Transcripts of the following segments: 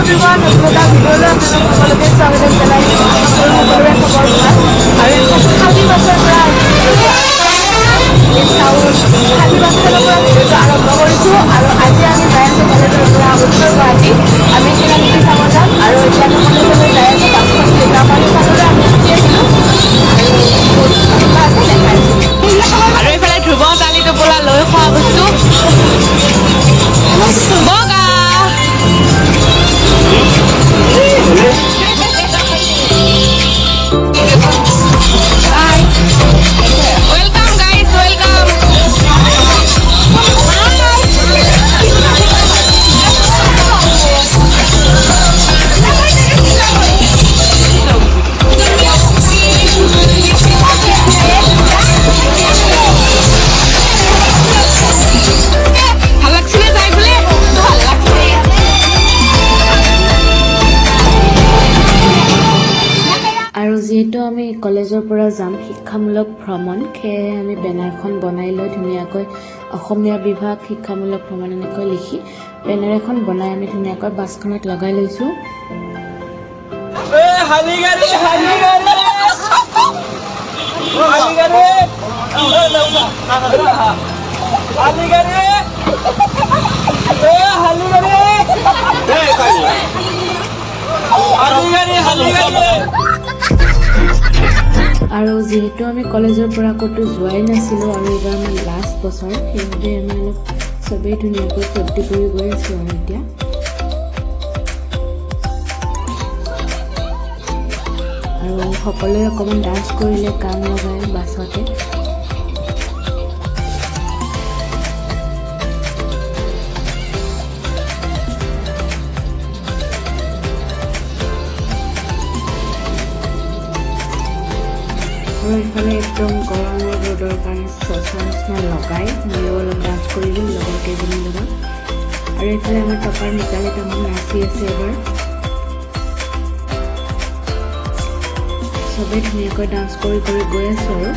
Everyone, নতুন এটা ভিডিঅ'লৈ আপোনালোক সকলোকে স্বাগতম জনাইছোঁ। আশা কৰোঁ সকলোৰে খবৰ ভাল। আৰু এখন খালী বাছৰ পৰা খালী বাছখনৰ পৰা ভিডিঅ'টো আৰম্ভ কৰিছোঁ। আৰু আজি আমি যাই আছোঁ কলেজৰ পৰা উত্তৰ গুৱাহাটী। আমি শিলালিপি চাব যাম আৰু এতিয়া আমি কলেজলৈ যাই আছোঁ। বাছখন যিহেতু আমাৰ সিফাললৈ আমি উঠি আহিলোঁ আৰু বহুত আছে দেখাইছোঁ। আৰু এইফালে ধ্ৰুৱ দালি টোপোলা লৈ খোৱা বস্তু বগা। Welcome guys, welcome. ভাল লাগছিলে যাই বোলে, ভাল লাগছে। আৰু যিহেতু আমি কলেজৰ পৰা যাম শিক্ষামূলক ভ্ৰমণ, সেয়েহে আমি বেনাৰখন বনাই লৈ ধুনীয়াকৈ অসমীয়া বিভাগ শিক্ষামূলক ভ্ৰমণ এনেকৈ লিখি বেনাৰ এখন বনাই আমি ধুনীয়াকৈ বাছখনত লগাই লৈছোঁ। হালি গাড়ী, হালি গাড়ী, হালি গাড়ী, হালি গাড়ী, হালি গাড়ী, হালি গাড়ী, হালি গাড়ী। আৰু যিহেতু আমি কলেজৰ পৰা ক'তো যোৱাই নাছিলোঁ আৰু এইবাৰ আমাৰ লাষ্ট বছৰ, সেইবাবে আমি অলপ চবেই ধুনীয়াকৈ ফূৰ্তি কৰি গৈ আছোঁ। আৰু এতিয়া আৰু সকলোৱে অকণমান ডান্স কৰিলে গান লগাই বাছতে। আৰু এইফালে একদম গৰমৰ ৰ'দৰ কাৰণে চশমা চশমা লগাই ময়ো অলপ ডান্স কৰিলোঁ লগৰ কেইজনীৰ লগত। আৰু এইফালে আমাৰ টকাৰ মিতালী তামাম নাচি আছে। এবাৰ চবেই ধুনীয়াকৈ ডান্স কৰি কৰি গৈ আছোঁ। আৰু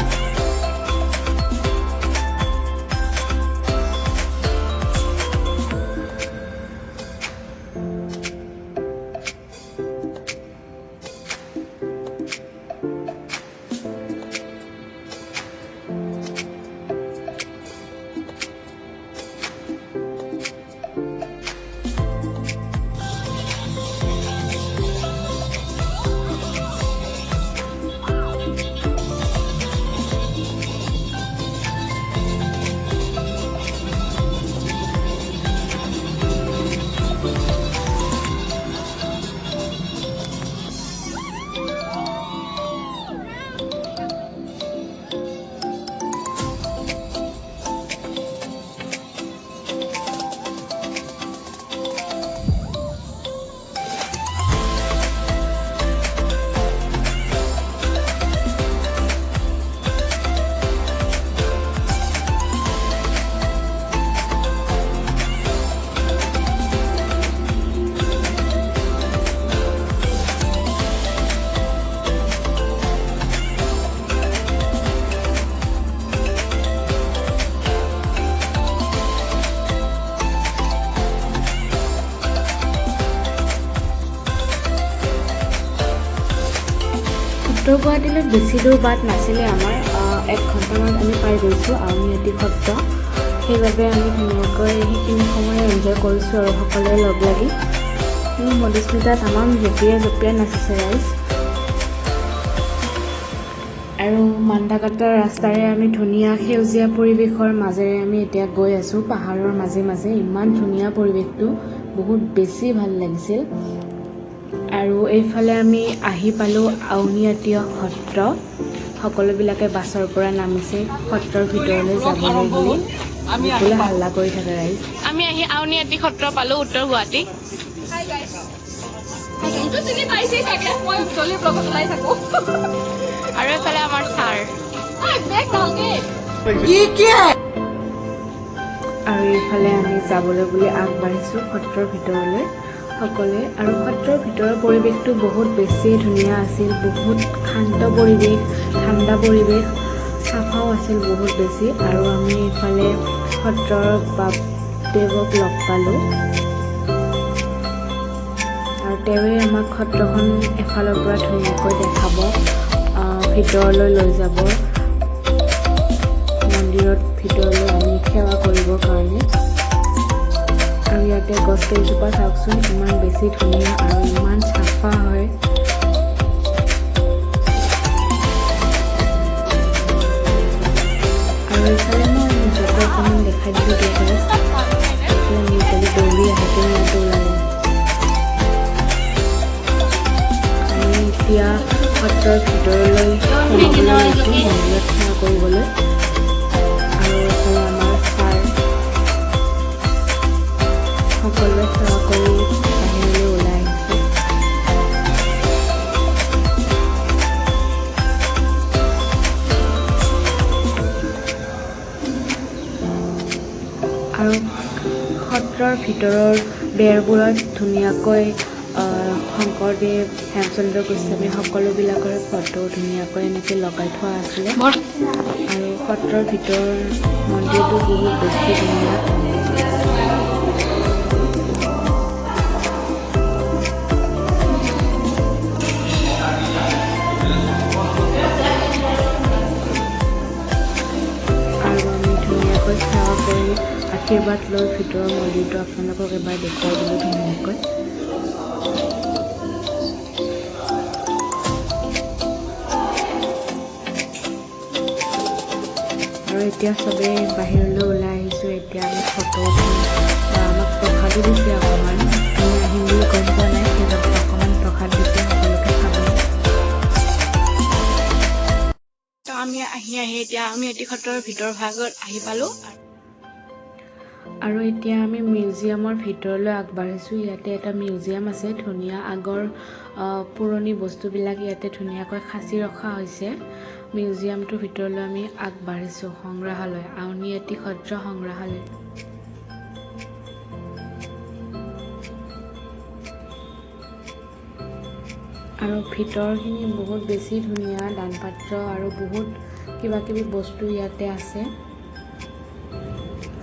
উত্তৰ গুৱাহাটীলৈ বেছি দূৰ বাট নাছিলে আমাৰ, 1 ঘণ্টামানত আমি পাই গৈছোঁ আউনীআটী সত্ৰ। সেইবাবে আমি ধুনীয়াকৈ সেইখিনি সময় এনজয় কৰিছোঁ আৰু সকলোৱে লগ লাগি। মধুস্মিতা তামাম জঁপিয়াই জঁপিয়াই নাচিছে ৰাইজ। আৰু মান্দাকাটাৰ ৰাস্তাৰে আমি ধুনীয়া সেউজীয়া পৰিৱেশৰ মাজেৰে আমি এতিয়া গৈ আছোঁ, পাহাৰৰ মাজে মাজে। ইমান ধুনীয়া পৰিৱেশটো, বহুত বেছি ভাল লাগিছিল। আৰু এইফালে আমি আহি পালোঁ আউনীআটী সত্ৰ। সকলোবিলাকে বাছৰ পৰা নামিছে সত্ৰৰ ভিতৰলৈ যাবলৈ বুলি বোলে হাল্লা কৰি থাকে ৰাইজ। আমি আহি আউনীআটী সত্ৰ পালোঁ, উত্তৰ গুৱাহাটী। আৰু এইফালে আমাৰ ছাৰ। আৰু এইফালে আমি যাবলৈ বুলি আগবাঢ়িছোঁ সত্ৰৰ ভিতৰলৈ সকলোৱে। আৰু সত্ৰৰ ভিতৰৰ পৰিৱেশটো বহুত বেছি ধুনীয়া আছিল, বহুত শান্ত পৰিৱেশ, ঠাণ্ডা পৰিৱেশ, চাফাও আছিল বহুত বেছি। আৰু আমি এইফালে সত্ৰৰ বাপদেৱক লগ পালোঁ। আৰু তেওঁৱে আমাক সত্ৰখন এফালৰ পৰা ধুনীয়াকৈ দেখাব, ভিতৰলৈ লৈ যাব, মন্দিৰত ভিতৰলৈ আমি সেৱা কৰিবৰ কাৰণে। আৰু ইয়াতে গছ কেইজোপা চাওকচোন, ইমান বেছি ধুনীয়া আৰু ইমান চাফা হয়। আৰু এইফালে মই নিজকে অকণমান দেখাই দিলোঁ দিয়ক। এইফালে মিতালী দৌৰি আহোঁতে ইয়াতে ওলালে। আমি এতিয়া সত্ৰৰ ভিতৰলৈ সোমাবলৈ লৈছোঁ, মন্দিৰত সেৱা কৰিবলৈ। আৰু এইফালে আমাৰ ছাৰ সকলোৱে সেৱা কৰি বাহিৰলৈ ওলাই আহিছে। আৰু সত্ৰৰ ভিতৰৰ বেৰবোৰত ধুনীয়াকৈ শংকৰদেৱ, হেমচন্দ্ৰ গোস্বামী সকলোবিলাকৰ ফটো ধুনীয়াকৈ এনেকৈ লগাই থোৱা আছিলে। আৰু সত্ৰৰ ভিতৰৰ মন্দিৰটো বহুত বেছি ধুনীয়া। আৰু আমি ধুনীয়াকৈ সেৱা কৰি আশীৰ্বাদ লৈ ভিতৰৰ মন্দিৰটো আপোনালোকক এবাৰ দেখুৱাই দিলোঁ ধুনীয়াকৈ। আৰু এতিয়া চবেই বাহিৰলৈ ওলাই আহিছোঁ। এতিয়া আমি ফটো উঠিম বা আমাক প্ৰসাদো দিছে অকণমান, আমি আহিম বুলি গম পোৱা নাই, সেইবাবে অকণমান প্ৰসাদ দিছে সকলোকে খাবলৈ। তো আমি আহি আহি এতিয়া আউনীআটী সত্ৰৰ ভিতৰ ভাগত আহি পালোঁ। আৰু এতিয়া আমি মিউজিয়ামৰ ভিতৰলৈ আগবাঢ়িছোঁ। ইয়াতে এটা মিউজিয়াম আছে, ধুনীয়া আগৰ পুৰণি বস্তুবিলাক ইয়াতে ধুনীয়াকৈ সাঁচি ৰখা হৈছে। মিউজিয়ামটোৰ ভিতৰলৈ আমি আগবাঢ়িছোঁ। সংগ্ৰহালয়, আউনীআটী সত্ৰ সংগ্ৰহালয়। আৰু ভিতৰখিনি বহুত বেছি ধুনীয়া, দানপাত্ৰ আৰু বহুত কিবা কিবি বস্তু ইয়াতে আছে।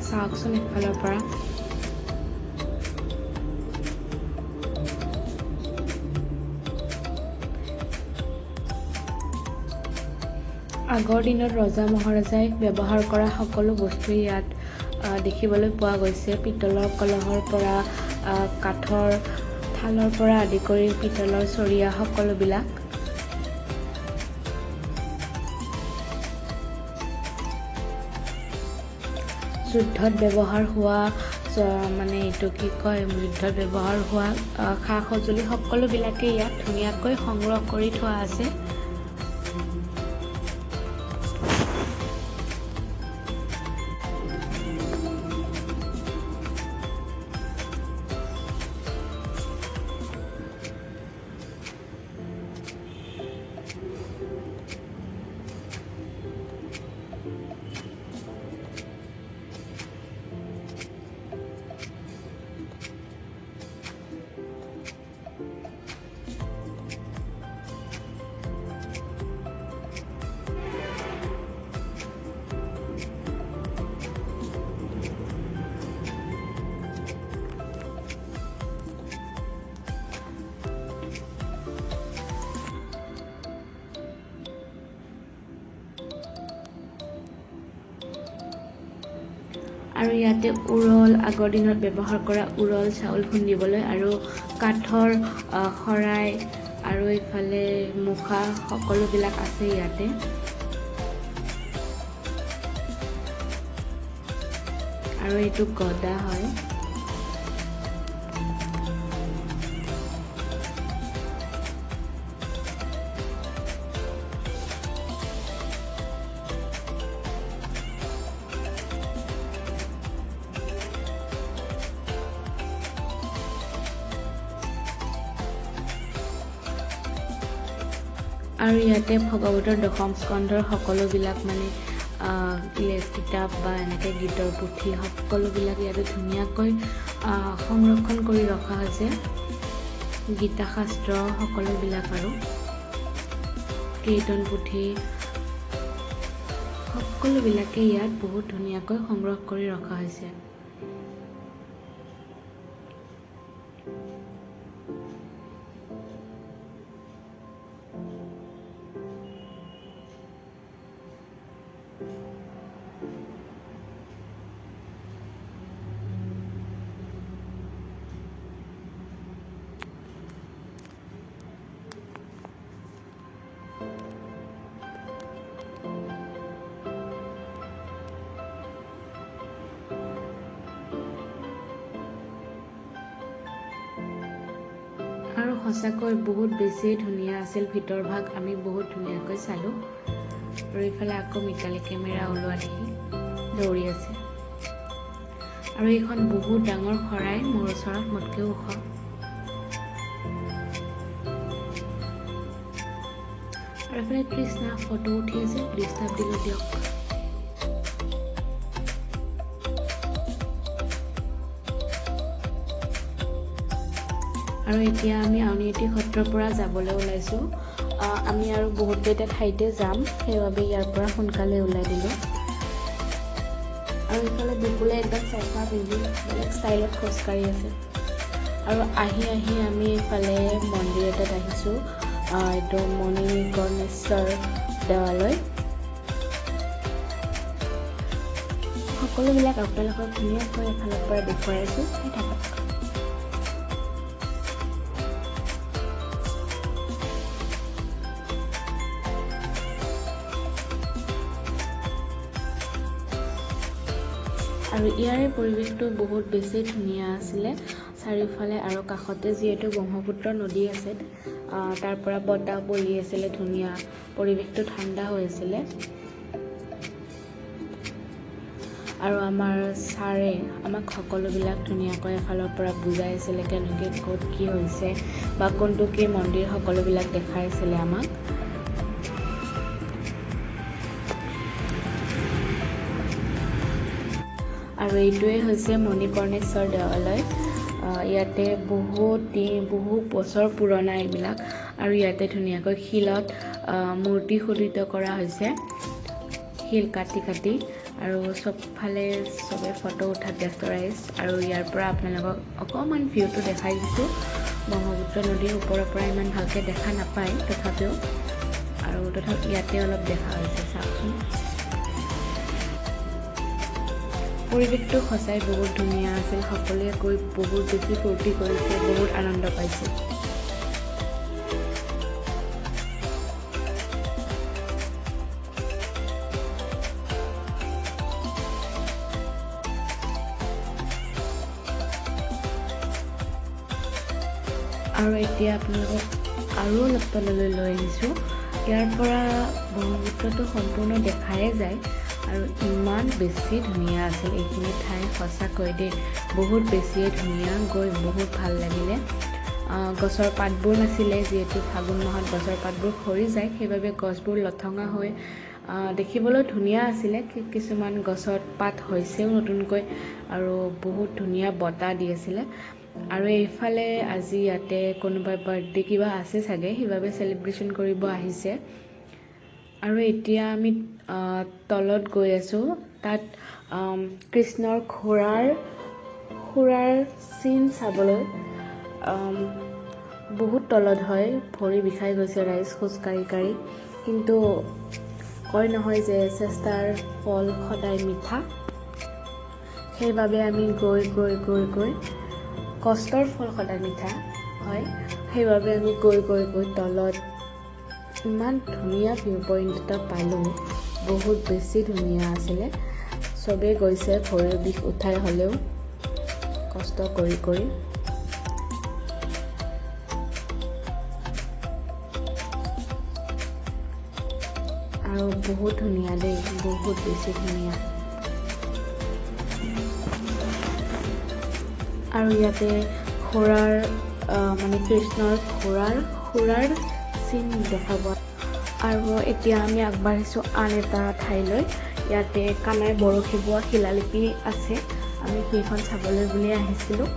চাওকচোন এফালৰ পৰা। আগৰ দিনত ৰজা মহাৰজাই ব্যৱহাৰ কৰা সকলো বস্তু ইয়াত দেখিবলৈ পোৱা গৈছে। পিতলৰ কলহৰ পৰা, কাঠৰ থালৰ পৰা আদি কৰি পিতলৰ চৰিয়া সকলোবিলাক। যুদ্ধত ব্যৱহাৰ হোৱা মানে এইটো কি কয়, যুদ্ধত ব্যৱহাৰ হোৱা সা সঁজুলি সকলোবিলাকে ইয়াত ধুনীয়াকৈ সংগ্ৰহ কৰি থোৱা আছে। আৰু ইয়াতে উৰল, আগৰ দিনত ব্যৱহাৰ কৰা উৰল চাউল খুন্দিবলৈ, আৰু কাঠৰ শৰাই, আৰু এইফালে মুখা সকলোবিলাক আছে ইয়াতে। আৰু এইটো গদা হয়। আৰু ইয়াতে ভগৱতৰ দশম স্কন্ধৰ সকলোবিলাক মানে কিতাপ বা এনেকৈ গীতৰ পুথি সকলোবিলাক ইয়াতে ধুনীয়াকৈ সংৰক্ষণ কৰি ৰখা হৈছে। গীতা শাস্ত্ৰ সকলোবিলাক আৰু কীৰ্তন পুথি সকলোবিলাকে ইয়াত বহুত ধুনীয়াকৈ সংগ্ৰহ কৰি ৰখা হৈছে। সঁচাকৈ বহুত বেছিয়ে ধুনীয়া আছিল ভিতৰ ভাগ, আমি বহুত ধুনীয়াকৈ চালোঁ। আৰু এইফালে আকৌ মিতালী কেমেৰা ওলোৱা দেখি দৌৰি আছে। আৰু এইখন বহুত ডাঙৰ শৰাই, মোৰ ওচৰত মোতকৈও ওখ। আৰু এইফালে তৃষ্ণা ফটো উঠি আছে, ডিষ্টাৰ্ব দিলোঁ দিয়ক। আৰু এতিয়া আমি আউনীআটী সত্ৰৰ পৰা যাবলৈ ওলাইছোঁ। আমি আৰু বহুতকেইটা ঠাইতে যাম, সেইবাবে ইয়াৰ পৰা সোনকালে ওলাই দিলোঁ। আৰু ইফালে বিপুলে একদম চশমা পিন্ধি বেলেগ ষ্টাইলত খোজকাঢ়ি আছে। আৰু আহি আহি আমি এইফালে মন্দিৰ এটাত আহিছোঁ, এইটো মণিকৰ্ণেশ্বৰ দেৱালয়। সকলোবিলাক আপোনালোকক ধুনীয়াকৈ এফালৰ পৰা দেখুৱাই আছোঁ, চাই থাকক। আৰু ইয়াৰে পৰিৱেশটো বহুত বেছি ধুনীয়া আছিলে চাৰিওফালে। আৰু কাষতে যিহেতু ব্ৰহ্মপুত্ৰ নদী আছে, তাৰ পৰা বতাহ বলি আছিলে, ধুনীয়া পৰিৱেশটো ঠাণ্ডা হৈ আছিলে। আৰু আমাৰ ছাৰে আমাক সকলোবিলাক ধুনীয়াকৈ এফালৰ পৰা বুজাই আছিলে, কেনেকৈ ক'ত কি হৈছে বা কোনটো কি মন্দিৰ, সকলোবিলাক দেখাই আছিলে আমাক। আৰু এইটোৱে হৈছে মণিকৰ্ণেশ্বৰ দেৱালয়। ইয়াতে বহু বছৰ পুৰণা এইবিলাক। আৰু ইয়াতে ধুনীয়াকৈ শিলত মূৰ্তি খোদিত কৰা হৈছে, শিল কাটি কাটি। আৰু চবফালে চবে ফটো উঠাত ব্যস্ত ৰাইজ। আৰু ইয়াৰ পৰা আপোনালোকক অকণমান ভিউটো দেখাই দিছোঁ। ব্ৰহ্মপুত্ৰ নদীৰ ওপৰৰ পৰা ইমান ভালকৈ দেখা নাপায় তথাপিও, আৰু তথাপি ইয়াতে অলপ দেখা হৈছে, চাওকচোন। পৰিৱেশটো সঁচাই বহুত ধুনীয়া আছিল, সকলোৱে গৈ বহুত বেছি ফূৰ্তি কৰিছে, বহুত আনন্দ পাইছে। আৰু এতিয়া আপোনালোকক আৰু অলপ তললৈ লৈ আহিছোঁ। ইয়াৰ পৰা ব্ৰহ্মপুত্ৰটো সম্পূৰ্ণ দেখায়ে যায়। আৰু ইমান বেছি ধুনীয়া আছিল এইখিনি ঠাই, সঁচাকৈ দেই বহুত বেছিয়ে ধুনীয়া, গৈ বহুত ভাল লাগিলে। গছৰ পাতবোৰ নাছিলে, যিহেতু ফাগুন মাহত গছৰ পাতবোৰ সৰি যায়, সেইবাবে গছবোৰ লঠঙা হৈ দেখিবলৈ ধুনীয়া আছিলে। কিছুমান গছত পাত হৈছেও নতুনকৈ, আৰু বহুত ধুনীয়া বতাহ দি আছিলে। আৰু এইফালে আজি ইয়াতে কোনোবাই বাৰ্থডে কিবা আছে চাগে, সেইবাবে চেলিব্ৰেশ্যন কৰিব আহিছে। আৰু এতিয়া আমি তলত গৈ আছোঁ, তাত কৃষ্ণৰ খুৰাৰ চিন চাবলৈ। বহুত তলত হয়, ভৰি বিষাই গৈছে ৰাইজ খোজকাঢ়ি কাঢ়ি। কিন্তু কয় নহয় যে চেষ্টাৰ ফল সদায় মিঠা, সেইবাবে আমি গৈ গৈ গৈ গৈ কষ্টৰ ফল সদায় মিঠা হয়, সেইবাবে আমি গৈ গৈ গৈ তলত ইমান ধুনীয়া ভিউ পইণ্ট এটা পালোঁ, বহুত বেছি ধুনীয়া আছিলে। চবেই গৈছে ভৰিৰ বিষ উঠাই হ'লেও কষ্ট কৰি কৰি। আৰু বহুত ধুনীয়া দেই, বহুত বেছি ধুনীয়া। আৰু ইয়াতে ঘোঁৰাৰ মানে কৃষ্ণৰ ঘোঁৰাৰ চিন দেখা পোৱা। আৰু এতিয়া আমি আগবাঢ়িছোঁ আন এটা ঠাইলৈ। ইয়াতে কানাই বৰশী বোৱা শিলালিপি আছে, আমি সেইখন চাবলৈ বুলি আহিছিলোঁ।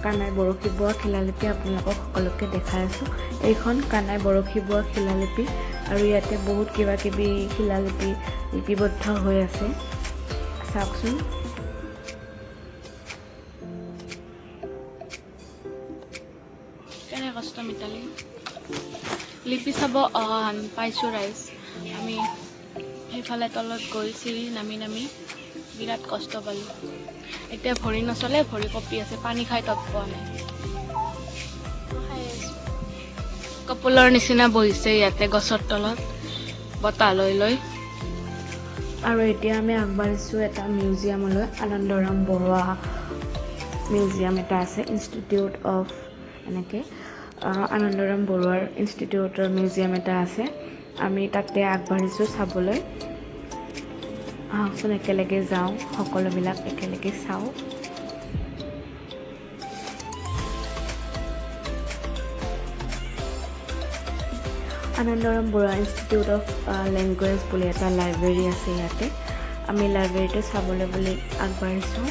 কানাই বৰশী বোৱা শিলালিপি আপোনালোকক সকলোকে দেখাই আছোঁ। এইখন কানাই বৰশী বোৱা শিলালিপি। আৰু ইয়াতে বহুত কিবা কিবি শিলালিপি লিপিবদ্ধ হৈ আছে, চাওকচোন। কেনে কষ্ট মিতালী লিপি চাব অহা পাইছোঁ ৰাইজ। আমি সেইফালে তলত গৈ চিৰি নামি নামি বিৰাট কষ্ট পালোঁ। এতিয়া ভৰি নচলে, ভৰি কঁপি আছে, পানী খাই তত পোৱা নাই। কপলৰ নিচিনা বহিছে ইয়াতে গছৰ তলত বতাহ লৈ লৈ। আৰু এতিয়া আমি আগবাঢ়িছোঁ এটা মিউজিয়ামলৈ, আনন্দৰাম বৰুৱা মিউজিয়াম এটা আছে, ইনষ্টিটিউট অফ এনেকৈ। আনন্দৰাম বৰুৱাৰ ইনষ্টিটিউটৰ মিউজিয়াম এটা আছে। আমি তাতে আগবাঢ়িছোঁ চাবলৈ। আহকচোন একেলগে যাওঁ, সকলোবিলাক একেলগে চাওঁ। Anandaram Barua institute of language বুলি এটা লাইব্ৰেৰী আছে ইয়াতে। আমি লাইব্ৰেৰীটো চাবলৈ বুলি আগবাঢ়িছোঁ।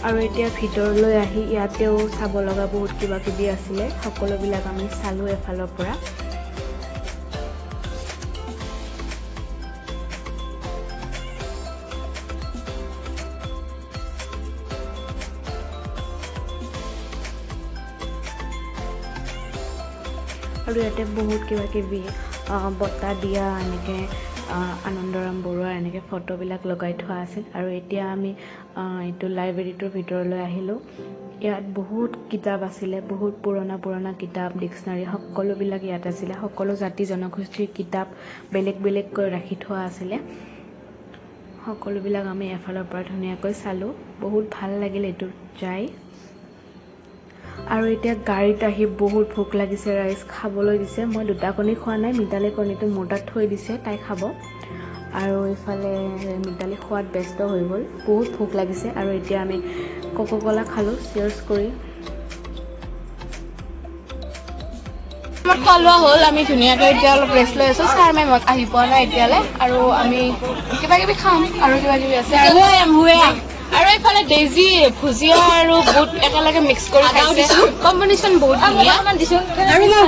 আৰু এতিয়া ভিতৰলৈ আহি ইয়াতেও চাব লগা বহুত কিবা কিবি আছিলে, সকলোবিলাক আমি চালোঁ এফালৰ পৰা। আৰু ইয়াতে বহুত কিবা কিবি বঁটা দিয়া এনেকৈ আনন্দৰাম বৰুৱাৰ এনেকৈ ফটোবিলাক লগাই থোৱা আছিল। আৰু এতিয়া আমি এইটো লাইব্ৰেৰীটোৰ ভিতৰলৈ আহিলোঁ। ইয়াত বহুত কিতাপ আছিলে, বহুত পুৰণা পুৰণা কিতাপ, ডিক্সনাৰী সকলোবিলাক ইয়াত আছিলে। সকলো জাতি জনগোষ্ঠীৰ কিতাপ বেলেগ বেলেগকৈ ৰাখি থোৱা আছিলে। সকলোবিলাক আমি এফালৰ পৰা ধুনীয়াকৈ চালোঁ, বহুত ভাল লাগিল এইটোত যাই। আৰু এতিয়া গাড়ীত আহি বহুত ভোক লাগিছে, ৰাইজ খাবলৈ দিছে। মই দুটা কণী খোৱা নাই, মিতালী কণীটো মোৰ তাত থৈ দিছে, তাই খাব। আৰু ইফালে মিতালী খোৱাত ব্যস্ত হৈ গ'ল, বহুত ভোক লাগিছে। আৰু এতিয়া আমি কোকো-ক'লা খালোঁ চিয়াৰ্ছ কৰি। আমাৰ খোৱা লোৱা হ'ল, আমি ধুনীয়াকৈ এতিয়া অলপ ৰেষ্ট লৈ আছোঁ। ছাৰ মেমত আহি পোৱা নাই এতিয়ালৈ। আৰু আমি কিবা কিবি খাম আৰু কিবা কিবি আছে। আৰু এইফালে ডেইজি ভুজিয়া আৰু বুট একেলগে মিক্স কৰি খাইছে। কম্বিনেশ্যন বহুত ধুনীয়া।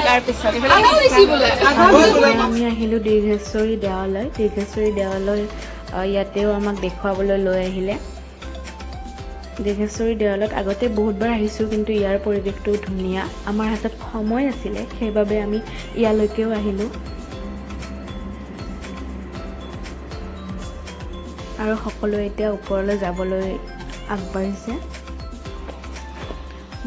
তাৰপিছত আমি আহিলোঁ দীৰ্ঘেশ্বৰী দেৱালয়। দীৰ্ঘেশ্বৰী দেৱালয় ইয়াতেও আমাক দেখুৱাবলৈ লৈ আহিলে। দীৰ্ঘেশ্বৰী দেৱালয়ত আগতে বহুতবাৰ আহিছোঁ, কিন্তু ইয়াৰ পৰিৱেশটো ধুনীয়া। আমাৰ হাতত সময় আছিলে, সেইবাবে আমি ইয়ালৈকেও আহিলোঁ। আৰু সকলোৱে এতিয়া ওপৰলৈ যাবলৈ আগবাঢ়িছে।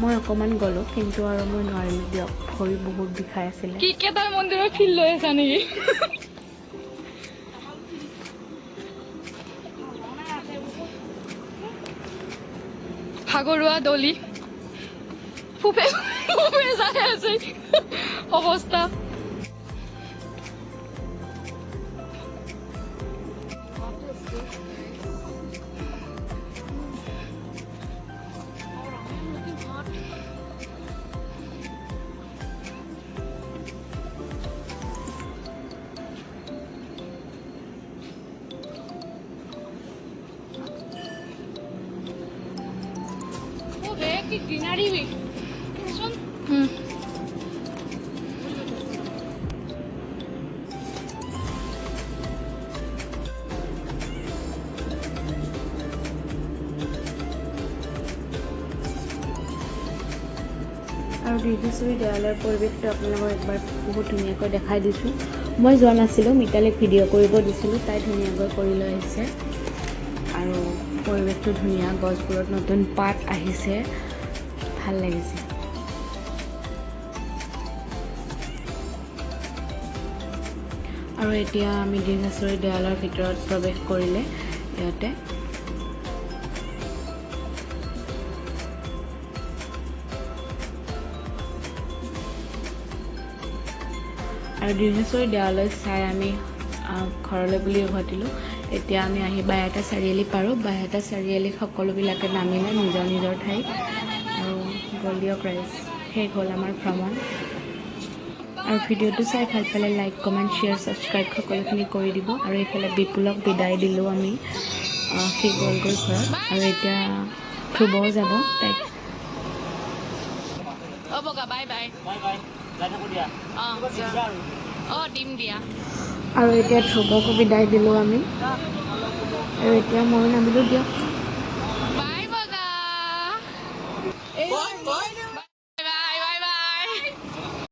মই অকণমান গ'লোঁ, কিন্তু আৰু মই নোৱাৰিলোঁ দিয়ক, ভৰি বহুত বিষাই আছিলে। কি কেদাৰ মন্দিৰৰ ফিল লৈ আছা নেকি? ভাগৰুৱা দলি ফুফে ফুফে যাই আছে অৱস্থা। আৰু দীৰ্ঘেশ্বৰী দেৱালয়ৰ পৰিৱেশটো আপোনালোকক একবাৰ বহুত ধুনীয়াকৈ দেখাই দিছোঁ। মই যোৱা নাছিলোঁ, মিতালীক ভিডিঅ' কৰিব দিছিলোঁ, তাই ধুনীয়াকৈ কৰি লৈ আহিছে। আৰু পৰিৱেশটো ধুনীয়া, গছবোৰত নতুন পাত আহিছে, ভাল লাগিছে। আৰু এতিয়া আমি দীৰ্ঘেশ্বৰী দেৱালয়ৰ ভিতৰত প্ৰৱেশ কৰিলে ইয়াতে। আৰু দীৰ্ঘেশ্বৰী দেৱালয় চাই আমি ঘৰলৈ বুলি উভতিলোঁ। এতিয়া আমি আহি বাইহাটা চাৰিআলি পাৰোঁ। বাইহাটা চাৰিআলিত সকলোবিলাকে নামিলে নিজৰ নিজৰ ঠাইত। আৰু গ'ল দিয়ক ৰাইজ, শেষ হ'ল আমাৰ ভ্ৰমণ। আৰু ভিডিঅ'টো চাই ভাল পালে লাইক, কমেণ্ট, শ্বেয়াৰ, ছাবস্ক্ৰাইব সকলোখিনি কৰি দিব। আৰু এইফালে বিপুলক বিদায় দিলোঁ আমি, সি গ'লগৈ ঘৰত। আৰু এতিয়া ধ্ৰুৱও যাব তাইক। আৰু এতিয়া ধ্ৰুৱকো বিদায় দিলোঁ আমি। আৰু এতিয়া ময়ো নামিলোঁ দিয়ক। বাই বগা।